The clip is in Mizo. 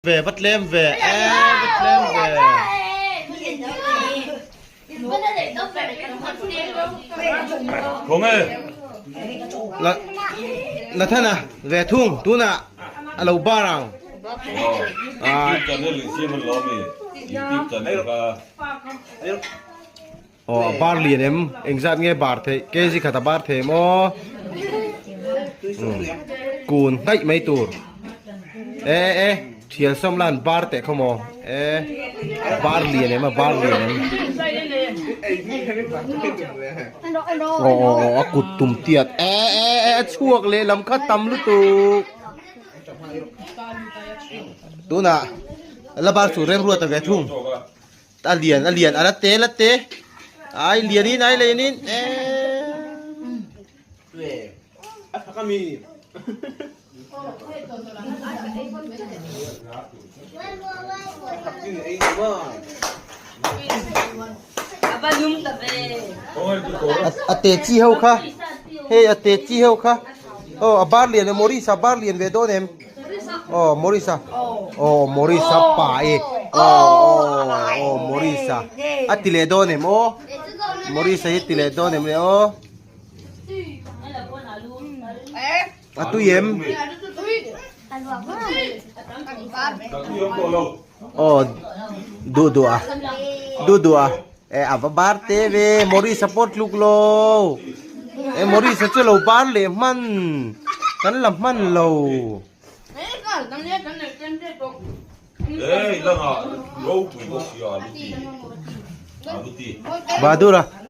Ve va tlem ve e va tlem ve. Khawnge? La Nathana ve thung tunah a lo bar ang. YouTube channel in siam an lo ami? YouTube channel kha. Aw a bar lian em? Engzat nge bar theih? Kg khat a bar thei em aw? Kun hnaih mai tur. E e e thian sawm la an bar teh khaw maw? E bar lian em a bar lian em? Aw aw aw a kut tum tiat e e e a chhuak leh lam kha tam lutuk. Tunah la bar chu remruat a ve thung. A lian a lian a la te la te ai lian in ai lian in eee. A te chi ho kha hei a te chi ho kha aw a bar lian e Maurice a bar lian ve dawn em. Aw Morris-a aw Morris-a pa e aw aw Morris-a a ti leh dawn em aw Morris-a hi ti leh dawn em le aw a tui em aw duh duh a duh duh a e a va bar te ve Morris-a pawh tluk lo e Morris-a chu lo bar leh hman kan la hman lo. Bahadura.